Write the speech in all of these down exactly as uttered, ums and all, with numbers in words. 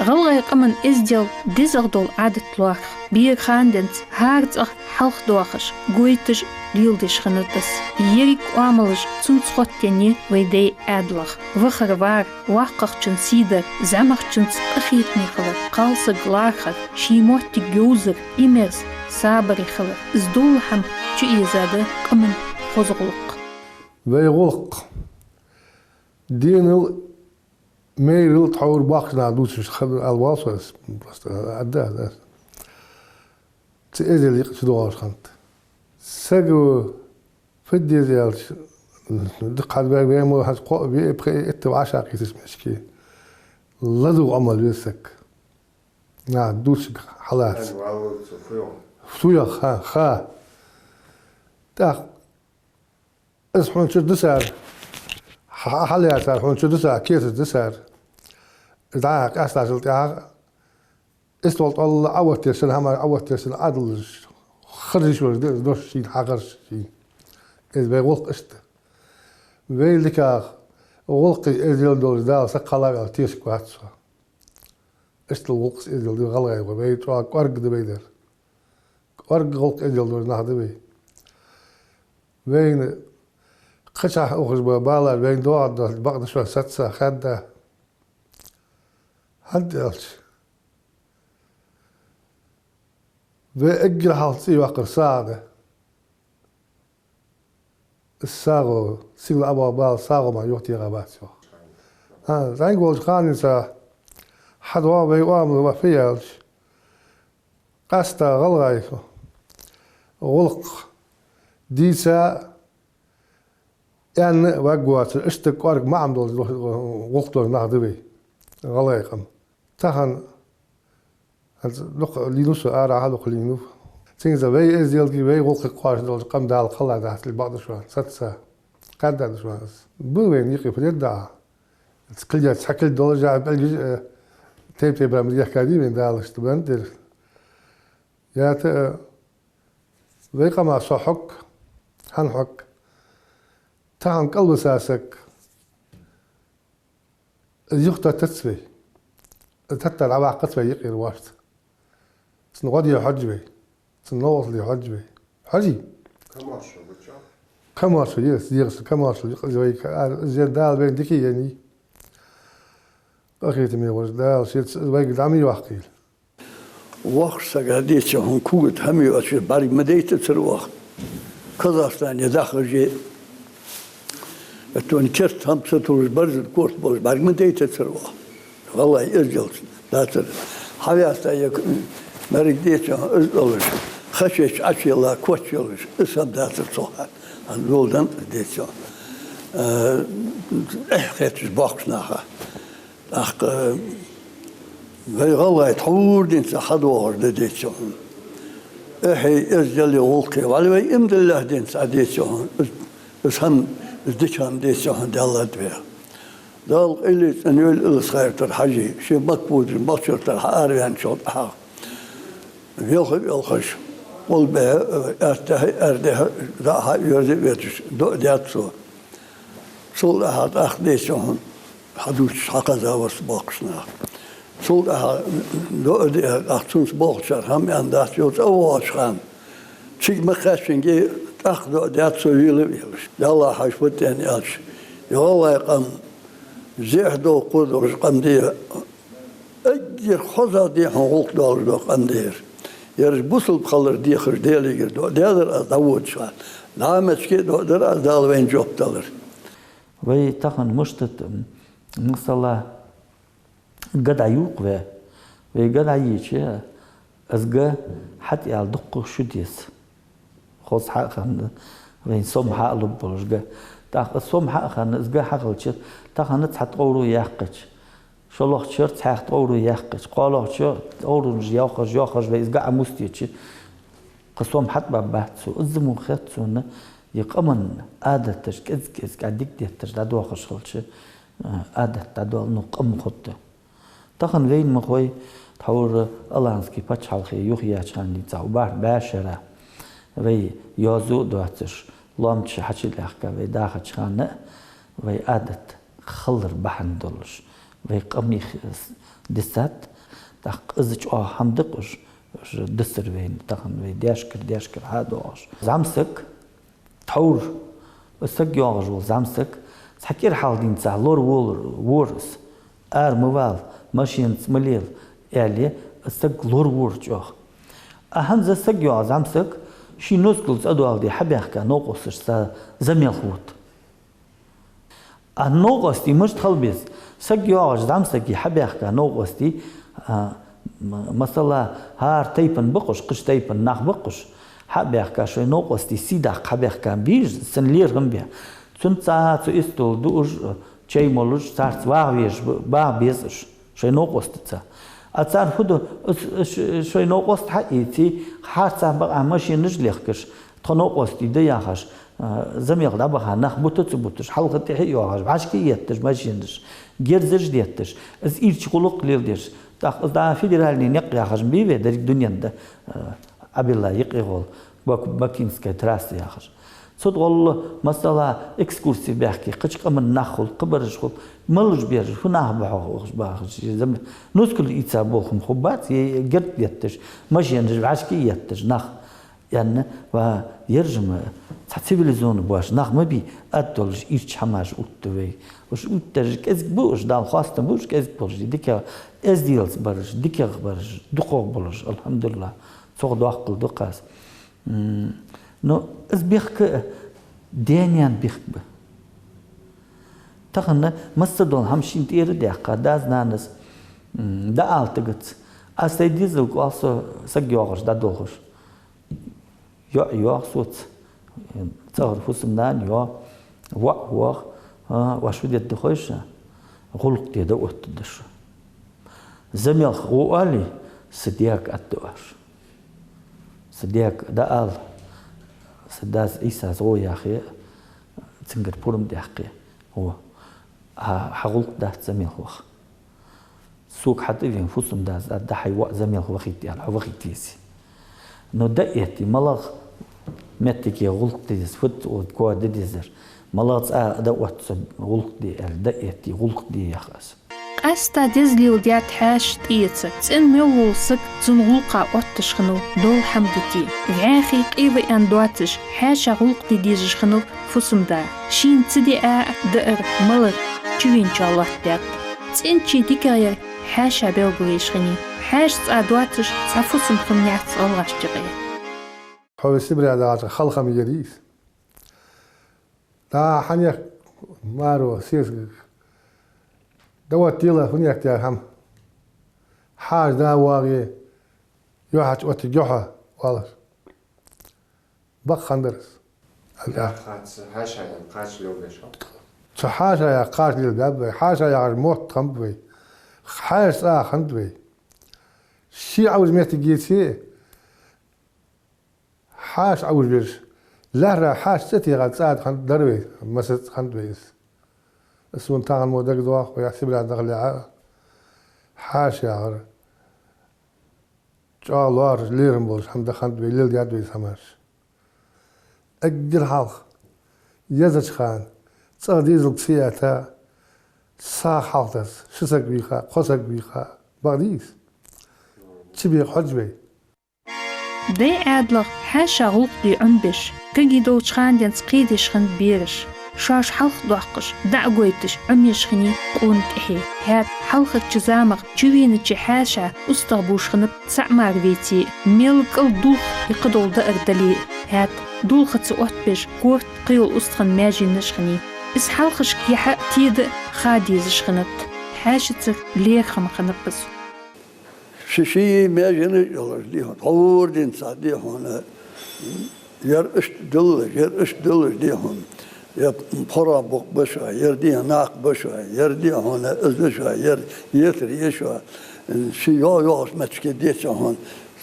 ГӀалгӀай къаман эздел дезагӀа дола Ӏадат лоархӀ. Бера хана денз хӀара цӀагӀа хьалхадоахаш, гойташ, леладеш хиннад из. Еррига оамалаш цунца хоттаеннай вай даьй Ӏаьдалах. Вахар-вар, воккхагӀчун сий дар, зӀамагӀчунца къахетаме хилар, кхалсаг лархӀар, ший моттиг йовзар, имерза, сабаре хилар. Из долла хӀама чуэза да къаман хоза гӀулакх. Вай гӀулакх. Денал, майрал тхьовра боккхий нах дувцаш хиннад, ала воал со аз, просто аргда аз. Цу эздела юкъе чудоагӀаш хиннад. Саго фу де деза аьлча, дукха хьабаьгӀа вай мо хӀанз кхоъ, виъ, пхиъ, итт вӀашагӀкхийтача мешки, ладувгӀа Ӏамал веза саг. Наха дувцарга хьалаца. Фу йоах, ха, ха. ТӀаккха из хьона чу дисар, хьа-, хьалаьцар, хьона чу дисар, кесаш дисар. ДӀа къаьстачул тӀехьагӀа, иштта вал тӀолла Ӏооттаяр санна, хӀама Ӏооттаяр санна, Ӏадалаш, харжа йиш йолаш да из дош шийна, хьахаржа шийна. Из вай гӀулакх иштта. Вай дикагӀа гӀулакхе эздел долаш Дала сакхалла аьле тешаргвац со. Иштта гӀулакхаца эздел да гӀалгӀай, вай чӀоагӀа кӀоарга да вай дар. КӀоарга гӀулакхе эздел долаш нах да вай. Вайна кхычахьа ухаш ба балар, вайна доагӀаргдоацар бакъда шоана саца, хаьдда. ХӀана аьлча, вай эггара хьалха цӀи йоаккхар сагӀа да. Из сагӀо, сигала ӀобоагӀа бала сагӀо мара юхатехаргбац, йоах. А, зӀамига волча хана денз хьадоагӀа вай оамал, ва фу аьлча, къаьстта гӀалгӀай гӀулакх дийца, аьнна а варгвоацар, иштта кӀоарга маӀан долаш гӀулакх долаш нах да вай, гӀалгӀай къам. Тахан хӀанз дукха лийнав со, арахьа дукха лийнав. Цигара вай эзделга, вай гӀулакхага кхоачаш долча къаман Дала кхелла дацар бакъда шоана, саца. Кхаьдда да шоана из. Ба вайна юкъе фу дергда Ӏа. Кхы а цхьа кулг долаш, жа пӀелгаш, э, тайп-тайпара ма дехкадий вайна Дала, иштта бандера. Ята, э, вай къаман со хьог, хьан хьог. Тахан кӀалвиса саг. Из юхатеттац вай. Из теттар дӀаваккхац вай юкъера вошта. Цун гӀо де хьож вай. Цун новкъостал де хьож вай. Хьожий? Камашо, бача? Камашо, ес, ес, камашо, из вай ка-, а, из Дала вайна дика еннай. Къахетаме волча Дала шийца из вайга дӀа ма йоаккхийла. Воккхача сага дийца хьона кугат хӀама йоацаш бӀарг ма дайтацар оаха. Казахстане дахаш, э, тон керта хӀама ца туллаш, барзан корта болаш бӀарг ма дайтацар оаха. ВаллахӀи, эзделца дацар. Хьаваьста е к-, мерриг дийца хьона из долаш, хачеча Ӏочуйилла, кочайолаш, из хӀама дацар цох. Хьан зулдан дийца хьона. Э, эхь хеташ боккхача наха. ТӀаккха вай гӀалгӀай тхьовра денз хьадоагӀаш да дийца хьона. Эхьи эздели гӀулакхи вале вай иман диллалехь денз дийца хьона. Из, из хӀама, из дика хӀама дийца хьона Дала лад вайх. Дала къайле цӀенйойла Илисха-Юртара Хьажий, ший Макка водаш Макка-Юртара хьаараваьнначул тӀехьагӀа. Велха а велхаш, къулбехьа, аьрда тӀехьа, аьрда тӀехьа, дӀа а хьа а верза а верташ, дуӀа даьд цо. Цул тӀехьагӀа тӀаккха дийца хьона хьадувцаш хьакхаьчав цо боккхача наха. Цул тӀехьагӀа дуӀа даь, тӀаккха цунца болхачар хӀама аьнна дац, йоах, цӀа воагӀача хана. Цига ма кхаьччинге тӀаккха дуӀа даьд цо, вела а велаш. Далла хьажа, фу да аьнна аьлча, ер гӀалгӀай къам зехьа довкхо долаш къам да ер. Эггара хозагӀа дехьа гӀулакх долаш дола къам да ер. Ераш бусалба хилар дехаш Даьлагара дуӀа даьдар аз дӀаводача хана. ДӀа а меца а дуӀа дар аз, Дала вайна жоп далар. Вай тахан мишта да, масала, га дӀаювц вай. Вай га дӀайийча, из га хьатӀаяла дукха шу деза. Хоза хьа а хинна, вайна сом хьа а лургболаш га. ТӀаккха из сом хьа а хинна, из га хьахилча, тахан цхьа тӀовра яьккхача, шоллагӀча шера цхьаькха тӀовра яьккхача, кхоалагӀча тӀовраш йоахаш, йоахаш вай из га Ӏомустийча, кхы сом хьатӀабаргбац цо. Из мо хет сона, ер къаман Ӏадаташ кӀезиг-кӀезига дика детташ дӀадоахаш хилча, Ӏадат дӀадоал, ну, къам хургда. Тахан вайна ма хой, тхьовра Аланский паччахьалкхе юхаяьча хана дийца, цхьа бархӀ бӀаь шера вай йоазув а доацаш, лоам чу хьачулаьхка вай дахача хана а, вай Ӏадат хилар бахьан долаш, вай къамий х-, с-, дисад, ТӀаккха из чӀоагӀа хӀама да-кх уж, уж дисар вайна тахан вай даьшкара, даьшкара хьадоагӀаш. ЗӀамсаг, тхьовра, из саг йоагӀаш вола зӀамсаг, цхьа кӀира хьалха денз цхьа лоравора, вора из. Ара ма вала, машенаца ма лела, аьле, из саг лоравора чӀоагӀа. А хӀанз из саг йоагӀа зӀамсаг, ший нускал цӀадоаладе хьабаьхка новкъосташца замелха вода. А новкъостий мишта хила беза? Саг йоагӀаш зӀамсага хьабаьхка новкъостий, а, м-, масала, хӀара тайпан ба-кх уж, кхыча тайпан нах ба-кх уж, хьабаьхка шоай новкъостий сий даккха хьабаьхка бийрза, цун лерхӀам бе. Цунца цу истол дуаш, чай молаш, царца ваха везаш ба-, багӀа беза уж. Шоай новкъостаца. А цар фу ду, ш-, ш-, шоай новкъост хьаийце, харцахьа бакъахьа машенаш лехкаш, тхо новкъостий да яхаш, а, замелха дӀабаха нах бута ца буташ, хьалха тӀехьа а йоахаш, вӀашка а етташ машенаш, герзаш а детташ, из ийрча гӀулакх леладеш. ТӀаккха из да федеральный никъ яхаш ма бий вай, деррига дунен да, а, Ӏабилла юкъе гӀолла, Бак-, Бакинская трасса яхаш. Цу тӀа гӀолла, масала, экскурсе баьхке, кхыча къаман нах хул, кхыбараш хул, малаш бераш, фу нах ба хьогӀ, оаха бахаш, зам-, нускал ийца болх-м хургбац, е герз детташ, машенаш вӀашка а етташ нах. Аьнна, ва, ераш-м цхьа цивилизованный боацаш нах ма бий, ад долаш ийрча хӀамаш оттаду вай. Уж оттадераш кӀезига ба уж, Далла хоастам ба уж кӀезига болаш, дика эзделца бараш, дикагӀа бараш, дукхагӀа болаш, алхьамдулиллахӀ, цох доаккхал да-кх аз. М, ну, из бехк даь-наьна бехк ба. Тахан масса дола хӀама шийна тӀера даьккха, дас-нанас, м, дӀаала тигац. Аз сай дезалга оал со, саг йоагӀаш дӀадолхаш. ЙоӀ йоагӀа соца, цӀагӀара фусам-нана йоагӀа, воӀ воагӀа, а, оаш фу дергда хой шоана? ГӀулакх де дӀаоттаргда шо. Замелха гӀо оале, са даьга аргда оаш. Са даьга дӀаала, са дас Ӏийсас гӀо яхе, цунгара пурам даьккхе, гӀо. Хьа, хьа гӀулакх дац замелха ваха. Сога хьатӀавена фусам-дас аргда, хьай воӀ замелха вахийта аьнна, хьо вахийта везе. Но дӀаэтте, малагӀа моттиге гӀулакх де деза, фуд оаха коа де дезар, малагӀа цӀа дӀаотт со гӀулакх де аьнна, дӀаэтте, гӀулакх де, йоах аз. Къаьстта дезалел даьд хьаьший тӀаэца. ЦӀена мел вола саг цун гӀулакха отташ хиннав, дола хӀама дите. ВӀаьхий, къе ва аьнна доацаш, хьаьша гӀулакх де дезаш хиннав фусам-да. Шийна ца диа даар, малар чувеначоа лоаттадаьд. ЦӀенача дикагӀъяр хьаьша белгалъеш хиннай. Хьаьша цӀа доацаш цхьа фусам хиннаяц гӀалгӀашта юкъе. Хьо вай Сибре дахача хала хӀама яр из. Да, хьанех маро сесаг. Да вот дела хунех тя хӀама. Хьаьша да вагӀе, юхьач оттиг юха валар. Бакъ хиннадар из. Аьле. Кхача хьаьшаех кхача лелабеш хьо? Цу хьаьшаех кхача лелабаьб вай. Хьаьша яхар мотт хиннаб вай. Хьаьша цӀа хиннад вай. Ши Ӏовжа моттиг еце, хьаьша Ӏовжа везаш. ЛаьрхӀа хьаьша цӀи тӀа яха цӀа хиннад вай. Масса цӀа хиннад вай из. Сона тахан мо дагадоагӀа, вай Сибре дахалехьа, хьаьша яхар чӀоагӀа лоархӀаш, лерхӀам болаш хӀама да хиннад вай, леладаьд вай из хӀамаш. Эггара хьалха, езача хана, цӀагӀа дезалга ца етта, сагӀа хьалхатесса, ши саг вийха, кхо саг вийха, бакъдий из? Чубеха хьожаш вай. Дай Ӏаьдалах хьаьша гӀулакх де Ӏомабеш, кагий долча хана денз кхедеш хиннад бераш. Шоаш хьалхадоаккхаш, дӀа а гойташ, Ӏомаеш хиннай къона тӀехье. ХӀаьта хьалхарча замах чувенача хьаьша устагӀа бувш хиннаб, цаӀ мара веце, мел кӀал дулх, и кхыдола даар дале. ХӀаьта дулхаца оттабеш, корта кхыйола устагӀа маьженаш хиннай. Из хьалхашка яхьа теда а ха дезаш хиннад. Хьаьшацара лерхӀам хиннаб из. Ши-ши маьженаш йолаш, дий хьона, тхьовра денз цхьа, дий хьона, ер иштта диллалаш, ер иштта диллалаш, дий хьона. Ер пхьора букъ ба шоай, ер, дий хьона, накх ба шоай, ер, дий хьона, из ба шоай, ер етар я шоай. Ши йо-, йоагӀача моттиге деце хьона,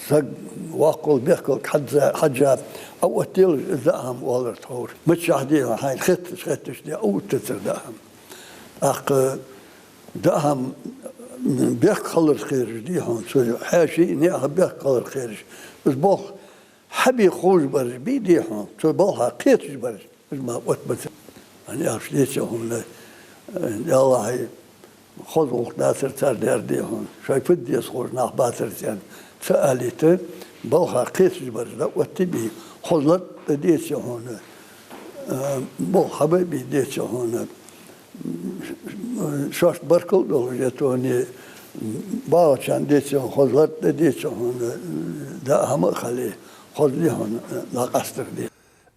саг воккхал, бехкал хьажа-, хьажа, Ӏооттаделаш, из даа хӀама оалар тхьовра. Мичахьа, дий хьона, хьайна хетташ, хетташ, дий, Ӏооттацар даа хӀама. ТӀаккха даа хӀама бехк хиларах кхераш, дий хьона, цу хьаьший а, наьха бехк хиларах кхераш. Из болх хьабе ховш бараш бий, дий хьона, цу балха кхеташ бараш. Уж ма оттабац. ХӀана аьлча деце хьона, э, Даьллахьа, Хоза гӀулакх дацар цар даьр, дий хьона, шоай фу де деза ховш нах бацар цӀен. Ца алийта, балха кхеташ бараш дӀаоттабий, хоза латта деций хьона, э, балха хьабайбий деций хьона, шоашта баркал долаш, е тоне багӀачарна деций хьона, хоза латта деций хьона, даа хӀама а хиле, хоза, дий хьона, дӀакъастар де.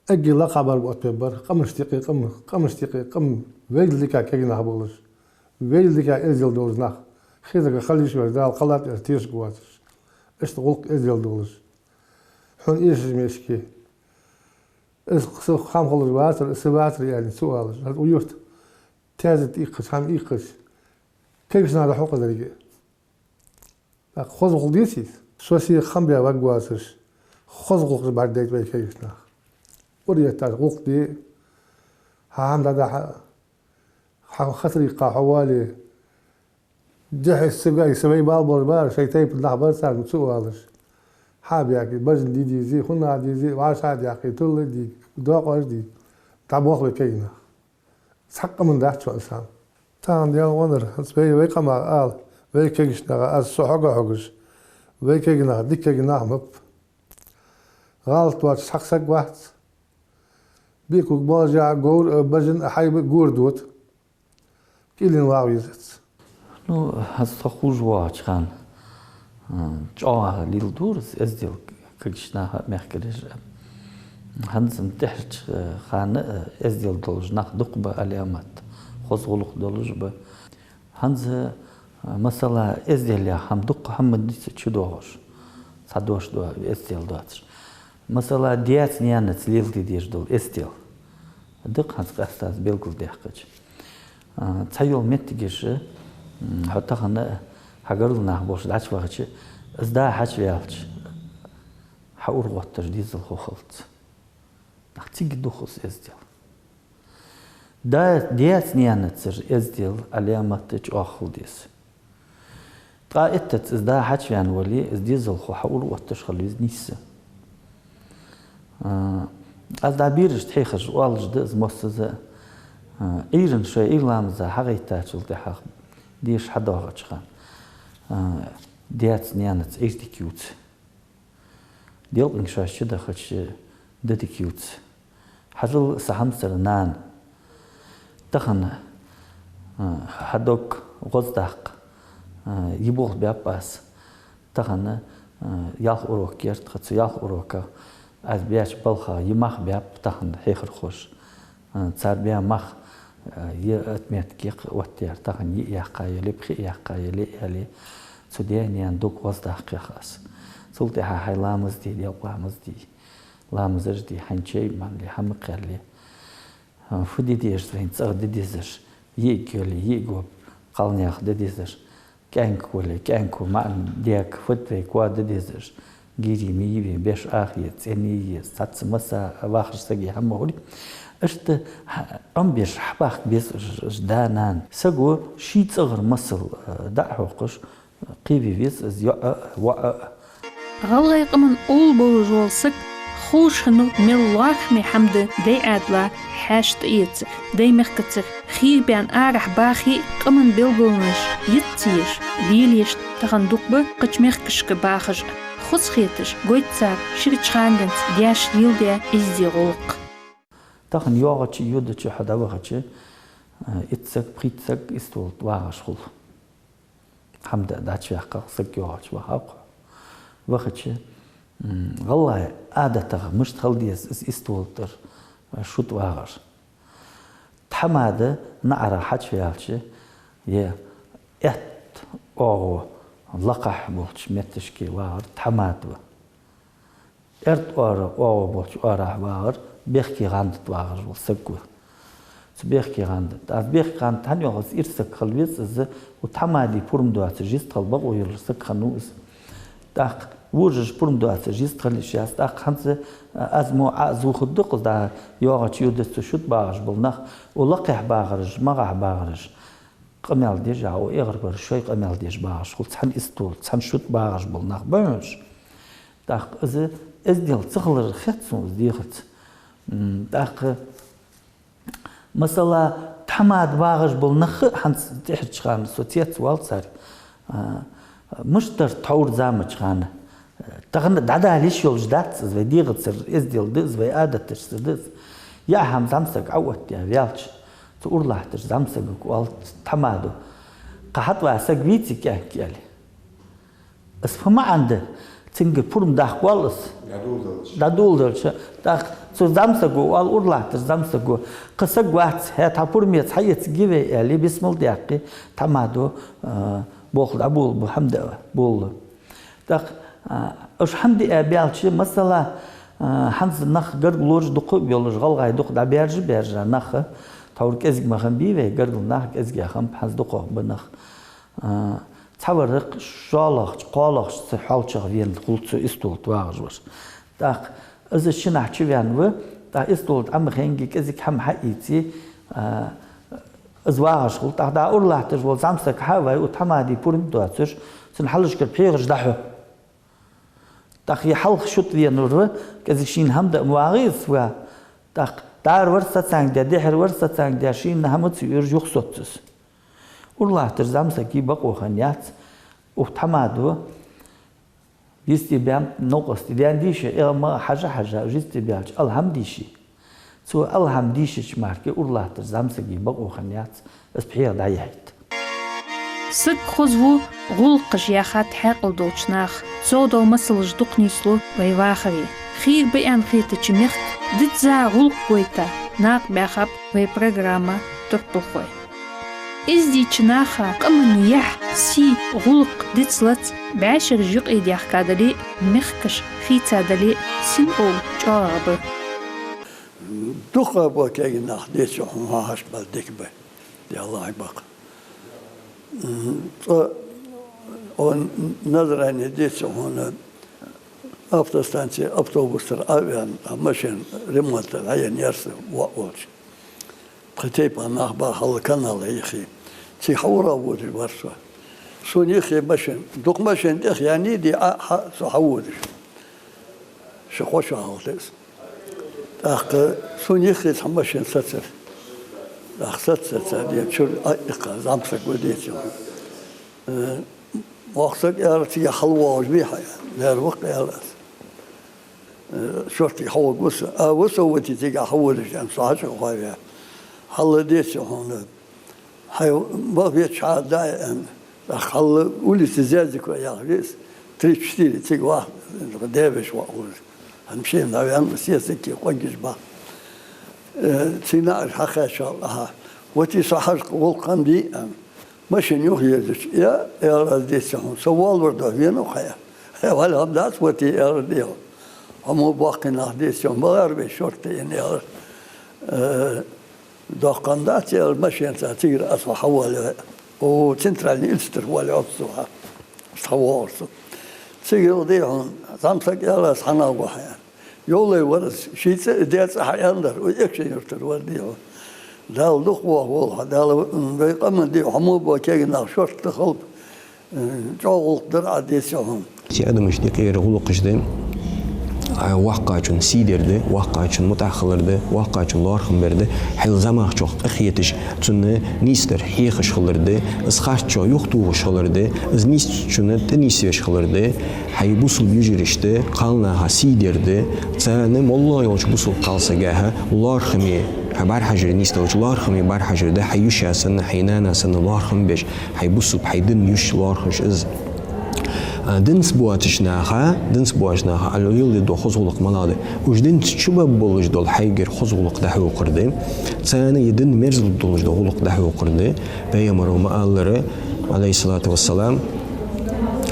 Эггара лакхабар оттабе бар, къамашта юкъе къам, къамашта юкъе къам, вайла дика кагий нах болаш, вайла дика эздел долаш нах. Хезага хила йиш йолаш, Дала кхелла тӀера тешаргвоацаш. Иштта гӀулакх, эздел долаш. Хьона эшаш мешке. Из са хам хулаш вацар, из са вацар аьнна ца оалаш. ХӀанз укх юрта таьзет иккхача, хӀама иккхача, кагийча наха дӀахьокхаш деррига. ТӀаккха хоза гӀулакх деций из? Со ший хам бе варгвоацаш, хоза гӀулакхаш бӀаргадайта вай кагийча наха. Ура етташ гӀулакх де, хьа хӀама дӀадахьа, хьа хатарий кхы хьо вале, дехьа са гай, са вай бала болаш бар, шоай тайпан нах бар царна ца оалаш. Хьа баьгий, бажа де дезий, хӀуннагӀа дезий, вӀашагӀдаьккхий, тулла дий, доакъош дий, дӀабоах вай кагий нах. Цхьаккха къаман дац шоана сам. Тахан Даьла гӀонара, хӀанз вай, вай къамах ала, вай кагийча наха, аз со хьога хьогаш, вай кагий нах, дика кагий нах ма ба. ГӀалат доацаш цхьаккха саг вац. Бекуг болжа говр, э, бажан а хьайба гора дода. КӀийлен вагӀа везац. Ну, хӀанз тхо ховш воагӀача хана, а, чӀоагӀа леладора из эздел кагийча наха а, мехкарий а. ХӀанз-м тӀехьарча, э, хана, э, эздел долаш нах дукха ба, Ӏаламат, хоза гӀулакх долаш ба. ХӀанз, э, масала, эздел яха хӀама дукха хӀама дийца чудоагӀаш. Цхьа дош до, эздел доацаш. Масала, даьца-наьнаца леладе дезаш дола эздел. Дукха хӀанз къаьстта аз белгалдаьккхача. А, цхьайола моттигаш, м, хьо тахан хьа гаргара нах болаш дӀачувахача, из да хьачуваьлча, хьа урагӀотташ дезалхо хилац. Нах цига дух из эздел. Да, даьца-наьнацара эздел, Ӏаламат, чӀоагӀа хила деза. Ткъаь иттазза из да хьачувена вале, из дезалхо хьа урагӀотташ хила веза нийсса. А, аз дӀа берашта хьехараш оалаш да из моссаза, а, Ӏуйрийна шоай Ӏуйра ламаза хьагӀайттачул тӀехьагӀа деша хьадоагӀача хана, а, даьца-наьнаца Ӏуйре дика ювца. Делкъинга шоаш чудахача, да дика ювца. Хьажал, са хьамсара нана. Тахан, а, хьа дог гӀоздаккха, а, е болх баьб аз. Тахан, а, ялх урок яр тха, цу ялх уроках аз беча балха е мах баьб тахан хьехархоша. А, цар баь мах, а, е отметка я-кх оттаяьр, тахан йиъ яьккха яле, пхиъ яьккха яле, аьле, цу даь-наьна дог гӀоздаккха, йоах аз. Цул тӀехьагӀа хьай ламаз де, делкъа ламаз де, ламазаш де, хьайна чай мала, хӀама кхаьле. А, фу де дезаш, вайна цӀагӀа де дезаш, йиӀиг яле, йиӀиг, кхалнаьха де дезаш, кӀаьнк вале, кӀаьнко маӀан даьга, фатвай коа де дезаш, гири ма йий вай, беш Ӏохае, цӀене е, цхьацца масса вахаш сага хӀама хургья. Иштта хьа-, Ӏомабеш хьабахка беза уж, уж да-нана. Саго ший цӀагӀара масал, э, дӀа а хьокхаш, кхеве веза из йоӀ а, воӀ а. ГӀалгӀай къаман овла болаш вола саг ховш хиннав мел лоархӀаме хӀама да дай Ӏаьдала хьаьша тӀаэцар, дай мехкацара хий баьнна арахьа бахе а, къаман белгалонаш йиц ца еш, лелаеш тахан дукха ба кхыча мехкашка бахаш а. Хоза хеташ, гойтцар ширача ханагӀа даьша леладаь эздий гӀулакх. Тахан йоагӀача, йодача хьо дӀавахача, э, итт саг, пхийтта саг истола тӀа вагӀаш хул. ХӀама даа дӀачуваьккхача саг йоагӀача вахав-кх. Вахача, м, гӀалгӀай Ӏадатах мишта хила деза из истола тӀара, э, шута вагӀар. Тхьамада наӀарах хьачуваьлча, е аьтта оагӀув лакхахьа болча метташка вагӀар тхьамада ва. Аьрда оагӀув болча оагӀорахьа вагӀар бехке гӀанда тӀа вагӀаш вола саг ва. Цу бехке гӀанда тӀа. Аз бехке гӀанда тӀа хӀана йоах, из ира саг хила веза, из укх тхьамаде пурам доацаш йистхила бокъо йола саг хиннав из. ТӀаккха вожаш пурам доацаш йистхила йиш яц. ТӀаккха хӀанз, а, аз мо Ӏо а зувхаргда-кх из, дӀа йоагӀача, йодача цу шута багӀаш бола нах, укх лакхехьа багӀараш, магӀахьа багӀараш къамаьл деш а, укх эгӀарбараш шоай къамаьл деш багӀаш хул, цхьан истола, цхьан шута багӀаш бола нах ба уж. ТӀаккха из эздел ца хилар хет сона из дехаца. М, тӀаккха, масала, Тхьамада вагӀаш бола нах а хӀанз тӀехьарча хана со цецвоал цар. А, мишта дар тхьовра заманча хана. Тахан дӀадала йиш йолаш дац из, вай дегӀацара эздел да из, вай Ӏадаташца да из. Яа хӀама зӀамсаг Ӏооттаяь ваьлча, цу ура латтача зӀамсагага оал тхьамадо: «Кхы хьатӀаваха саг вий-ций кӀаьнк?» — аьле. Из фу маӀан да? Цунгара пурам даккха оал из. ДӀадоладелча. ДӀадоладелча. ТӀаккха цу зӀамсаго оал, ура латтача зӀамсаго: «Кхы саг вац, хьа тха пурамца хьаэца гиве», — аьле, бисмал даьккхе, тхьамадо, а, болх дӀаболабу, хӀама даа болалу. ТӀаккха, а, уж хӀама диа баьлча, масала, а, хӀанз нах гаргалонаш дукха а йолаш, гӀалгӀай дукха дӀабаьржа-баьржа нах, тхьовра кӀезига ма хиннабий вай, гаргара нах кӀезигагӀа хиннаб, хӀанз дукхагӀа ба нах. А, цхьаварах шоллагӀча, кхоалагӀча цу хьоалчагӀа вена хул цу истола тӀа вагӀаш вар. ТӀаккха из шиннахьа чувена ва, тӀаккха истола тӀа Ӏомахенге кӀезига хӀама хьаийце, а, из вагӀаш хул. ТӀаккха дӀа ура латташ вола зӀамсаг хьа а вай, у тхьамаде пурам доацаш, цун хьалхашкара пхьегӀаш дӀахьу. ТӀаккха е хьалха шута венавар ва, кӀезига шийна хӀама даа ма вагӀий из ва. ТӀаккха дӀаравар сацанга даь, дехьаравар сацанга даь, шийна хӀама ца юаш юхасоц из. Ура латтача зӀамсага бокъо хиннаяц, укх тхьамадо йисте баьннаб новкъостий, даьна дийша, эгӀа-магӀа хьажа-хьажа, йисте баьлча, алхьам дийший. Цо алхьам дийшача мара ура латтача зӀамсага бокъо хиннаяц, из пхьегӀа дӀаяхьийта. Саг хоза ву гӀулакхаш яхад хьаькъал долча наха. Цох дола масалаш дукха нийслу вай вахаре. Хийра ба аьнна хетача мехка дизза гӀулакх гойта накъабаьхаб вай программа турпалхой. Эздийча наха къаман яхь, сий, гӀулакх дицлац, бӀаьшераш юкъе даьхкадале а, мехкаш хийцадале а, син ов чӀоагӀагӀа ба. Дукха бо кегий нах, деций хьона, хьахьажа бала дика ба, Даьла хьалхашка. М, цкъа, о, Назране, деций хьона, автостанце автобус тӀара Ӏоваьнна, а машен ремонта дӀаяьнна яр са воӀ волча. Пхи тайпара нах ба хьалха канала юхе. Цига хьаура водаш вар со. Сона юхе машен, дукха машен тӀехъяьннай, дий, Ӏа, хьа, со хьаводаш. Ши-кхо шу хьалха деза. ТӀаккха сона юхе цхьа машен сецар. ТӀаккха сецар, сецар, дий, чура Ӏоийккха, зӀамсаг ва, деций хьона. Э, воккха саг аьлар, цига хьалвоагӀаш вий хьо? Вер ва-кх, аьлар аз. Э, шортига хьавоагӀа ва со. А, ва со, вати, цига хьаводаш, аьнна, со хьачукхаваьв. Хьал, деций хьона. Хьай баха веча хьа даь, аьнна. ТӀаккха хьал улица Зязикова яха веза. Три-четыре цига ваха, даь-веший воӀ ва из. ХӀанз машен дӀаваьнна, сесаги къонгаш ба. Э, цига наӀараш хьакхаьчачул тӀехьагӀа: «Вати, со хьажа гӀулакх хиннадий?» — аьнна. Машен юхаерзача: «Я, — аьлар аз, — деций хьона, со воалавар духьа венав-кх хьо». «Валлахьи, хӀама дац, вати, — аьлар, — дий хьо. Хьо мо боккхий нах, деций хьона, багара вай шортта тӀа», — аьлар. Э, «Доккха хӀама дац, — аьлар, — машенаца цигара аз хьо хьавоалаве. О, центральни Эльстара воалаве хьо со хьа. ХьавоагӀар со». Цигара, дий хьона, зӀамсаг аьлар аз: «Хьанах гу хьо?» — аьнна. Йовлай вар из, ший цӀи а, даь цӀи а хьааьннадар, укх Экажкъонгий-Юртара вар, дий хьона. Дала дукха воахаволва хьо, Дала, м, вай къаман, дий хьона, хьо мо бо кегий нах шортта хилба, м, чӀоагӀа гӀулакх дар Ӏа, деций хьона. Цу адамашта юкъера гӀулакхаш да: а, воккхачун сий дар да, воккхачун мутӀахьа хилар да, воккхачун лоархӀам бар да, хьайл зӀамагӀчох къахеташ, цунна нийсдар хьехаш хилар да, из харцачох юхатохаш хилар да, из нийсачунна тӀанийсвеш хилар да, хьай бусалба йижарашта, кхалнаха сий дар да, царна моллагӀа йолча бусалба кхалсагах лоархӀаме, хьа бӀарахьажар нийсделча лоархӀаме бӀарахьажар да, хьай йиша санна, хьай нана санна лоархӀам беш, хьай бусалба, хьай дина йиша лоархӀаш из. А, динца боацача наха, динца боацача наха Ӏа леладергдола хоза гӀулакх малагӀа да? Уж динца чубаргболаш дола хьайгара хоза гӀулакх дӀахьокхар да, царна ер дин мерзлургдолаш дола гӀулакх дӀахьокхар да. Пайхамара ма аллара, Ӏалайхи ссалату вассалам: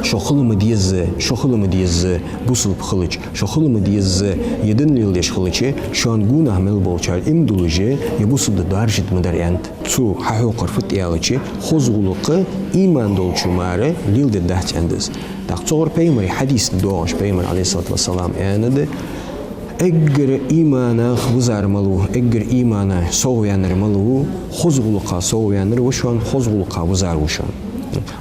«Шо хила ма деза, шо хила ма деза бусалба хилча, шо хила ма деза ер дин леладеш хилча, шоана гонахьа мел болчар иман дуллаш, ер бусалба ди доаржадергда ма дар», — аьннад. Цо хьахьокхар фуд аьлча, хоза гӀулакх иман долчо мара леладергдац аьннад из. ТӀаккха цунгара Пайхамара хьадис да доагӀаш, Пайхамара, Ӏалайхи ссалату вассалам, аьннад: «Эггара иманах визар малув, эггара имана совгӀа ваьннар малув, хоза гӀулакха совгӀа ваьннар ва шоана, хоза гӀулакха визар ва шоана».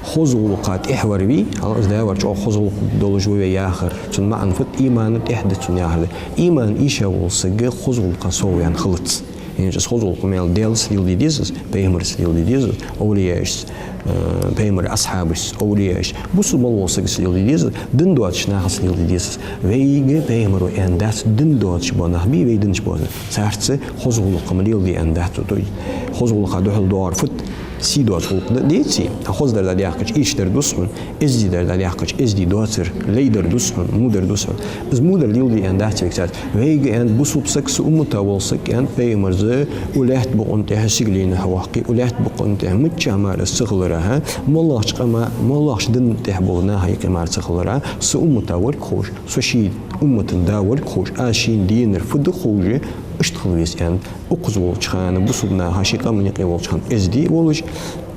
Хоза гӀулакха тӀехьа вар вий, хьал из да вар чӀоагӀа хоза гӀулакх долаш ва вай яхар. Цун маӀан фуд? Имана тӀехьа да цун яхар да. Иман эша вола саг хоза гӀулакха совгӀа ваьнна хилац. ХӀанз из хоза гӀулакх мел Даьлаца леладе деза из, пайхамарца леладе деза из, овлияашца, э, пайхамара асхьабашца, овлияашца, бусалба мел волча сагаца леладе деза из, дин доацача нахаца леладе деза из. Вайга пайхамаро аьнна дац, дин доацаш бола нах бий вай динца бола. Царца хоза гӀулакх ма леладе аьнна дац цо. То есть хоза гӀулакха духьал доагӀар фуд? Сий доаца гӀулакх да, деций? А хоза дар дӀадаьккхача, ийрча дар дус хьона, эздий дар дӀадаьккхача, эздий доацар, лай дар дус хьона, во дар дус хьона. Из во дар леладе аьнна дац вайга царца. Вайга аьннад бусалба саг, са уммата вола саг, аьннад пайхамара, укх лаьтта букъа тӀа сигален хьавоаккхе, укх лаьтта букъа тӀа мичча мара из ца хиларах, моллагӀча къама, моллагӀча дина тӀа бола наха юкъе мара ца хиларах, са уммата верг ховш, со ший уммата да верг ховш, аз шийна денар фуд ховш, иштта хила веза аьннад. Укхаза волча хана бусалба наха ший къаман юкъе волча хана эздий волаш,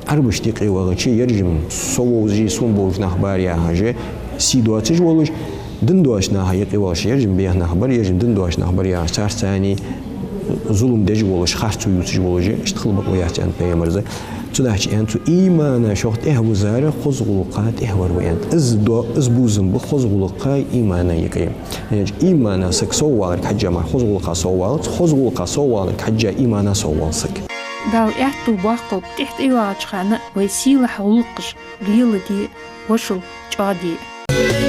Ӏарбашта юкъе вахача, ераш-м со вовзаш, сона бовзаш нах бар яхаш, сий доацаш волаш, дин доацача наха юкъе вахача, ераш-м беха нах бар, ераш-м дин доацаш нах бар яхаш, царца цхьана зулам деш волаш, харцо ювцаш волаш, иштта хила бокъо яц аьннад пайхамара. Цудухьа аьннад цо, имана шох тӀехьа вузар хоза гӀулакха тӀехьа вар ва аьннад. Из до-, из бувзам ба хоза гӀулакха имана юкъе. Хьанз имана саг совваларга хьежжа мара хоза гӀулакха соввалац, хоза гӀулакха совваларга хьежжа имана соввала саг. Дала аьттув боаккхалба тӀехьа тӀайоагӀача хана вай сийлахь гӀулакхаш леладе, вошал чӀоагӀде.